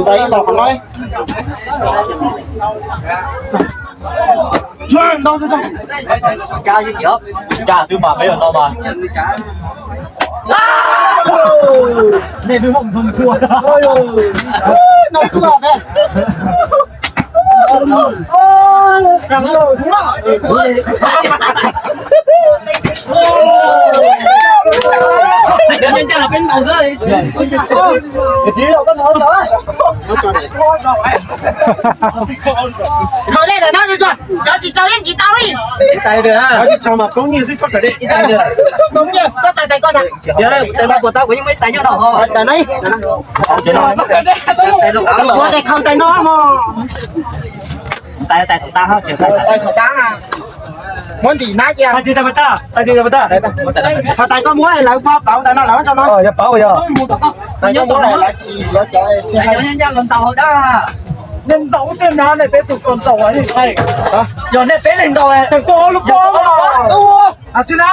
Tus tais ib los qhov no. Ntau, ntau. Cas xwb mas peb yuav no mas. Nej peb muaj ntxhoo txhua. No tuaj ne. Peb ntawd. Khaws dej ntawm no, cov tsis tsaug yeej tsis tau li. Cov tsis tsaug mas poob nyiaj xwb, txhob khaws dej. Poob nyiaj, koj tais tais koj ntag. Tais no puas tau, kuv yeej muaj ib tais nyob no. Tais no, tais no. Tais no mog. Tais, tais thaum tab, tais thaum tab. Muab ntim nab cia. Tais, tais, tais, tais. Ho tais koj muab lawv pov pauv ntawd no lawv tso no. Yog pauv yog. Tais koj muab lawv tsis yuav cov xi hais. Ntaus hauv dab. Nej ntaus tej no nej peb tus ko ntaus. Yog nej peb leeg ntaus, tus ko lub pob. Tsis na.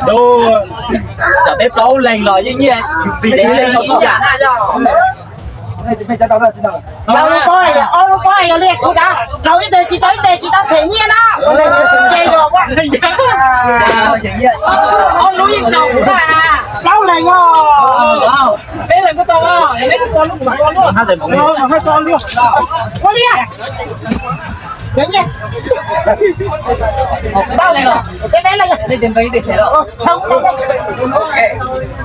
Txawm peb plaub leeg los yeej nyiaj, vim leej ib yam. Tau lub pob, ob lub pob yog li kuv dav, raug ib teg tsis raug ib teg tsis tau them nyiaj na. Ces los, ob lub yeej tsaug, plaub leeg os. Peb leeg kuj tau, peb lub ko lub ko lub. Ua li. Peb leeg os. Tsis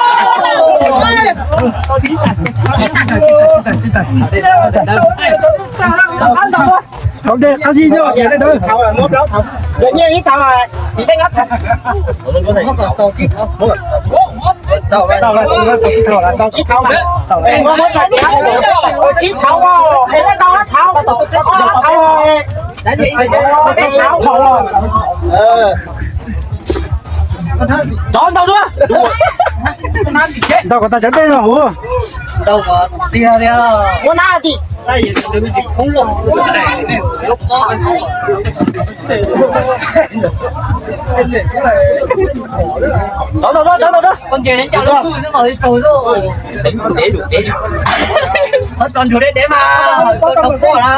tau. Thaum dej qab zib xwb, ces dej dawb. Thaum muab plaub thaum, yog nyiaj ib thaum, tsis dej ob thaum. Tau tsib thaum, tau tsib thaum, muab muab tso tiav, tsib thaum, es dej tau ob thaum, ob thaum, peb thaum. Rov ntau dua. Ntau kom tag cov dej no huv. Ntau kom tiag li. Muab nab tim. Rov ntau dua, rov ntau dua. Dev, dev, dev. Koj tso ntsug deb deb mas koj tau quaj na.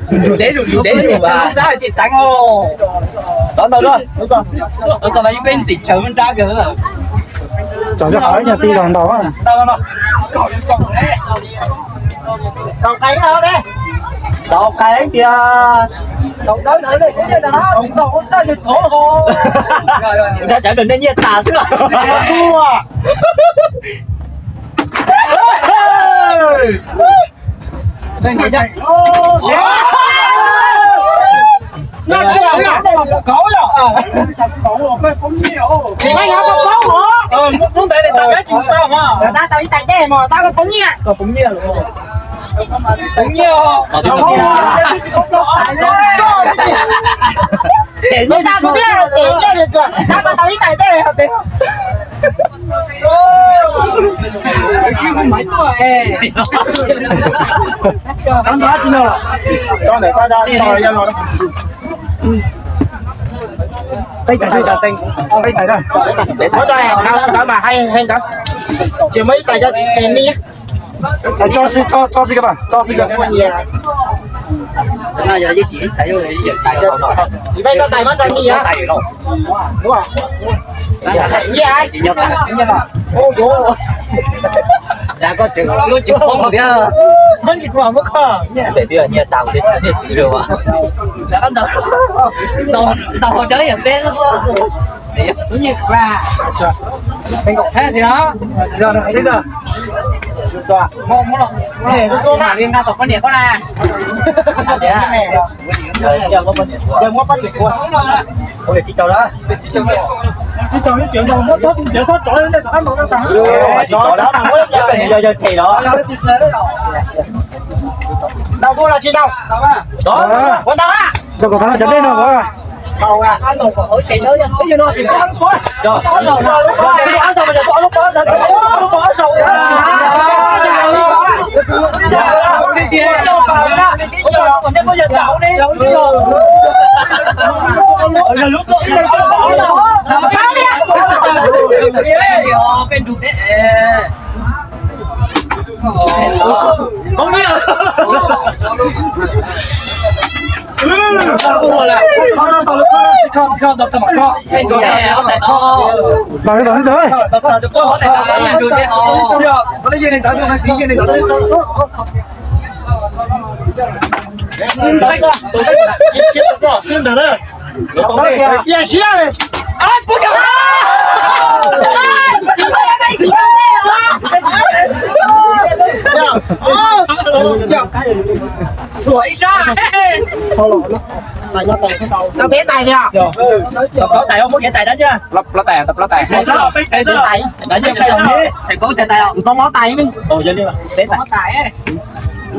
Ntsug deb, ntsug deb, ntsug deb mas dab tsis teev os. Rov ntau dua. Koj mas ib peb ntxim tsawv nrab kawg. Tsam yog qhov nyuag ti los ntaus. Tau qai tias. Nrog cov nej nyiaj tas xwb los. Tes nyiaj kuv thiab, tes nyiaj li tsuas tab ko tau ib tais dej. Sib hu maiv tuaj es. Tsis no. Cov ntawm koj da tos yog los. Peb tais, peb tais, muab rau ntawd mas hais hais ntawd. Tsis muaj ib tais cov tes nyiaj. Tso xwb, tso xwb kawg, tso xwb kawg. Txiv Vej, koj tais muab rau nyiaj. Nyiaj. Ub, yuav. Dag koj tseem lub tsis poob thiab. Tsis poob, muab koj. Nyiaj tes twb nyiaj tag ua tej tsam nej txiv lawm as. Ntaus hauv dawb yam peb lub. Nyiaj kua. Peb nkaum txhab ntsis no. Yog no xwb tag. Li nqa tom poj niam koj na. Yog muab poj niam kua. Ua li tsis tau lawm. Tsis tau, tsis tau, muab txhob txhob tso nej tom qab no tag. Tsis tau lawm, muab yog yawg them los. Ntau tuaj los tsis ntau? Ntau, ua ntau a. Rau kom tau cov dej no. Peb nrug deb. Poob nyiaj. Tau peb tais li os. Tau plaub tais, muab kev tais dab tsi? Plaub tais, tau plaub tais. Dab tsi? Tau plaub tais. Peb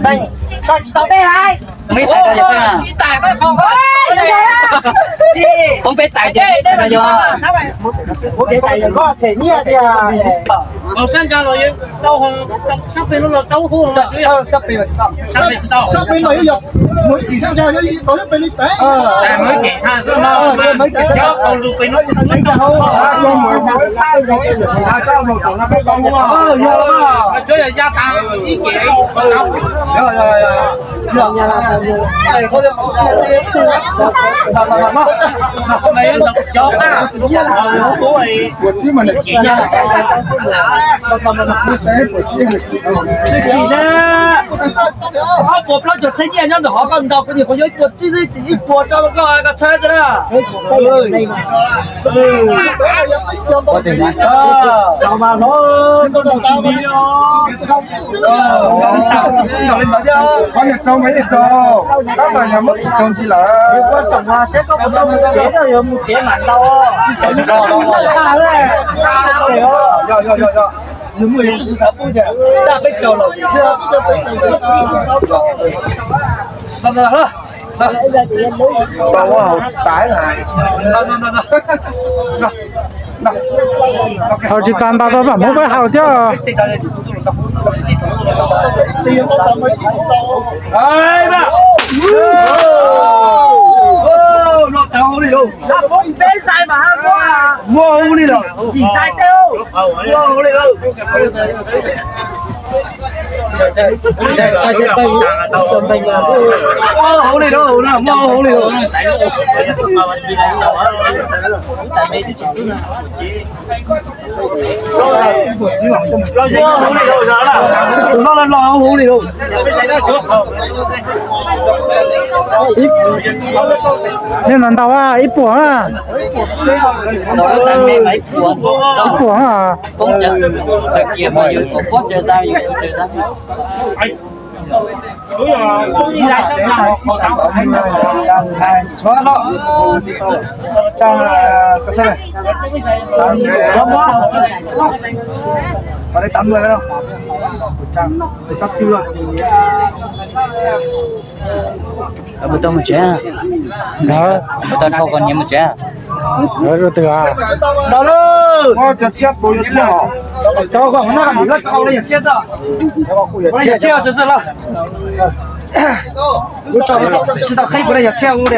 tais. Koj tsis tau peb hais. Peb tais, poob peb tais ces muab kev tais koj them nyiaj tiag. Sab pem los tau, sab pem los tsis tau. Sab pem mas yog mus ib tim sab nrad, yog ib tau sab pem li pem. Mus ib tim sab xwb no, mus ib tim sab, mus ib tim sab. Yog, yog, yog. Tsis kim na, ob puas plaub caug txhiab nyiaj nyob ntawm hov, koj ntaus kuv nyuam qhuav yuav ib puas tsib, ib puas rau koj, koj txhawb xwb na. Qhov niag rau mas yeej rau, tab mas yog muab tus rau ntsis lawm. Saib koj puas tau mus tsev, yog mus tsev mam ntaus. Yog muaj yus tsis xav pub tias daj peb caug los xwb. Tau ua hauv tas na. Haus tsis tas ntaus tau mam muab peb haus thiab. Muaj hauv li lawm. Muaj hauv li lawm, muaj hauv li lawm. Tus no los hauv li lawm. Nej ntaus ntaus ib puas na. Ib puas na. Puas tau mus tsev? Puas tau dhau koj niam mus tsev? Ntaus lawm, tsis tau qhib kuv na yog tshiab ua li.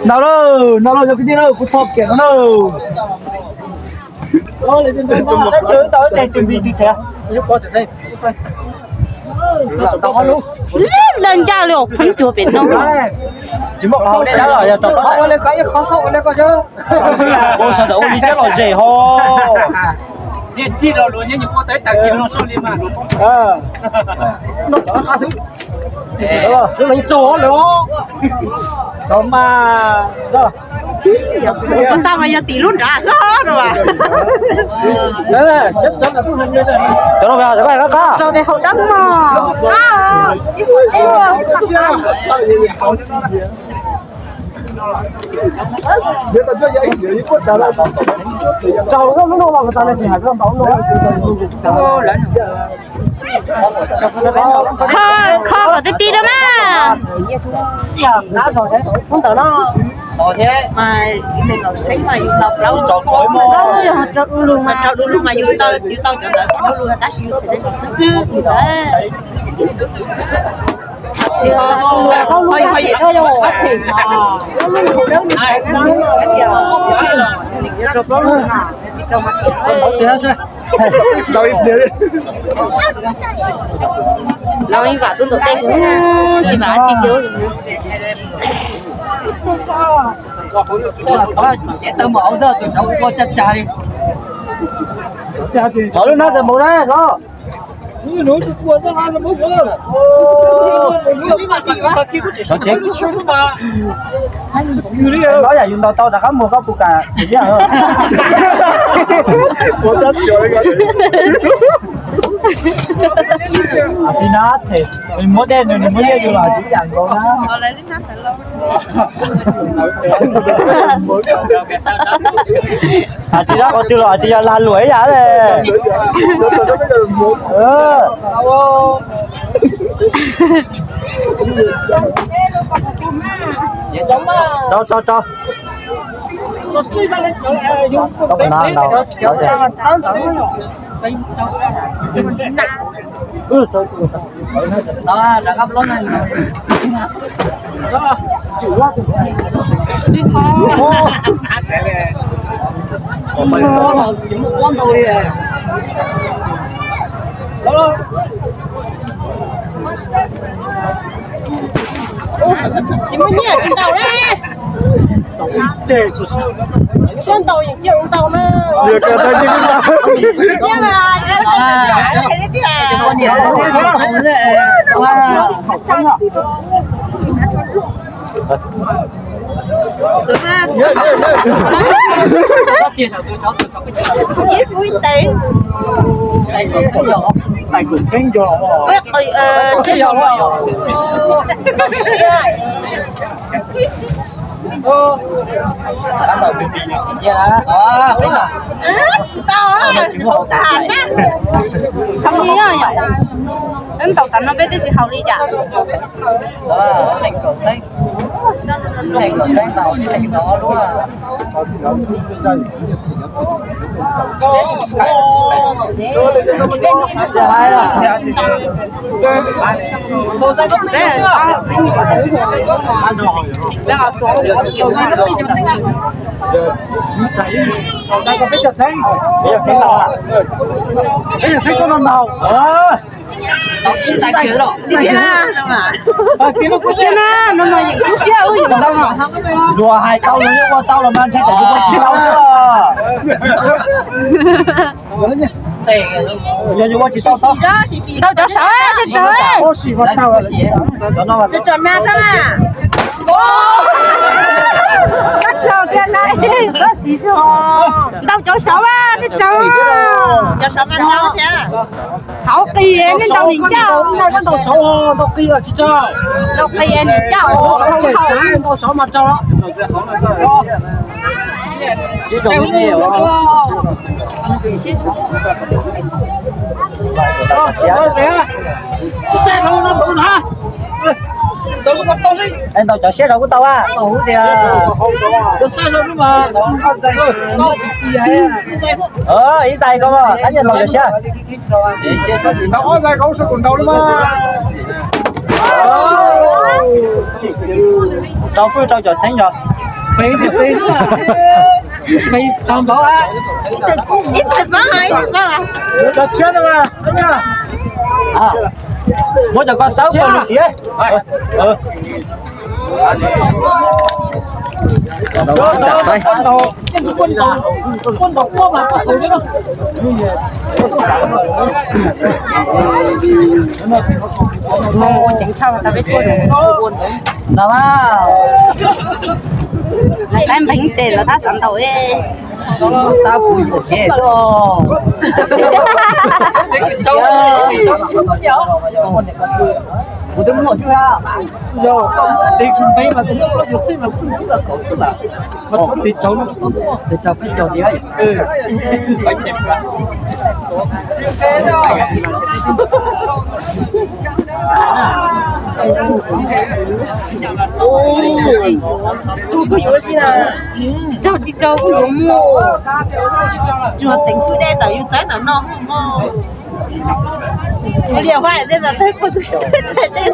Ntaus lauj, ntaus lauj cov kwv tij lauj, kuv txhom kiag no lauj. Lawv ncaj li os, pheeb cuag pem no. Tsis muaj qhov dej dab los yog rau ua li ko ib qho xauj ua li ko. Ua sawv daws ua li cab lom zem ho. Niag txij los luag nyob nyuam qhuav tau ib tag kis no soj li mas. Lub leej tsaug lawm. Tau mas. Ua ntej mas yog tim lub nrad xwb no as. Rau tes haum dab mog. Kho, kho kom ti ti rau mas. Ntawm no mas yus tau plaub, yog rau du lug mas yus tau, yus tau cov ntawd du lug tab sis yus them txheeb xwb ntawd. Los ib vam tub ntawm tej, tsis vam tsis kiv. Ces tau mus hauv ntag, tus cov ua cag cag li. Qhov lub hnab ntawd mus na los. Los yam yus ntaus tau rov qab mus koj puas kam? Tsis na, muab dej nws, nws muab dej yus los tsis yam nkaus na. Tsis dab qhov twg los tsis yog lag luam ib yam li. Rau, rau, rau. Tsis muaj nyiaj tsis ntau li. Koj ntaus yeej cia ntau na. Nyiaj mas tsis muaj nyiaj li tiag. Ib pub ib tes. Siab yog. Haus li yom, ntaus tas no peb twb tsis haus li cas. Luag hais tau los yeej ua tau los mas, ntshe tam yus ua tsis tau xwb. Yog yus ua tsis tau, ntau cov saud tej tsawg. Cov no tso na, tso na. Ntau cov saud mas tej tsawg. Cov saud mas ntau thiab. Hauv qis nej ntau nim ncaj, ntau saud ntau qis tsis tso. Ntau qis nim ncaj, ntau saud mas tso. Ntau cov siab zog kuj tau a. Ib zais ko, qab nyiaj ntau cov siab. Rau fwj rau cov txheeb yog. Muab cov ko txawb koj lub tiag. Saib npeev tes los tab xav ntaus. Tab kuv yuam kev. Kuv twb muaj xwb. Tes kuv npeev mas kuv muaj yuam kev mas kuv twb kaum xwb mas. Mas txhob tes tsaus no, tes tsaus peb caug tiag. Tus kuj yuav si na, tsaug tsis tsaug kuj yuav muaj. Tsuas teev kwj dej tawm yus txawb ntawm no mus mog. Liam hais tej ntawd tej kuj txawj dej.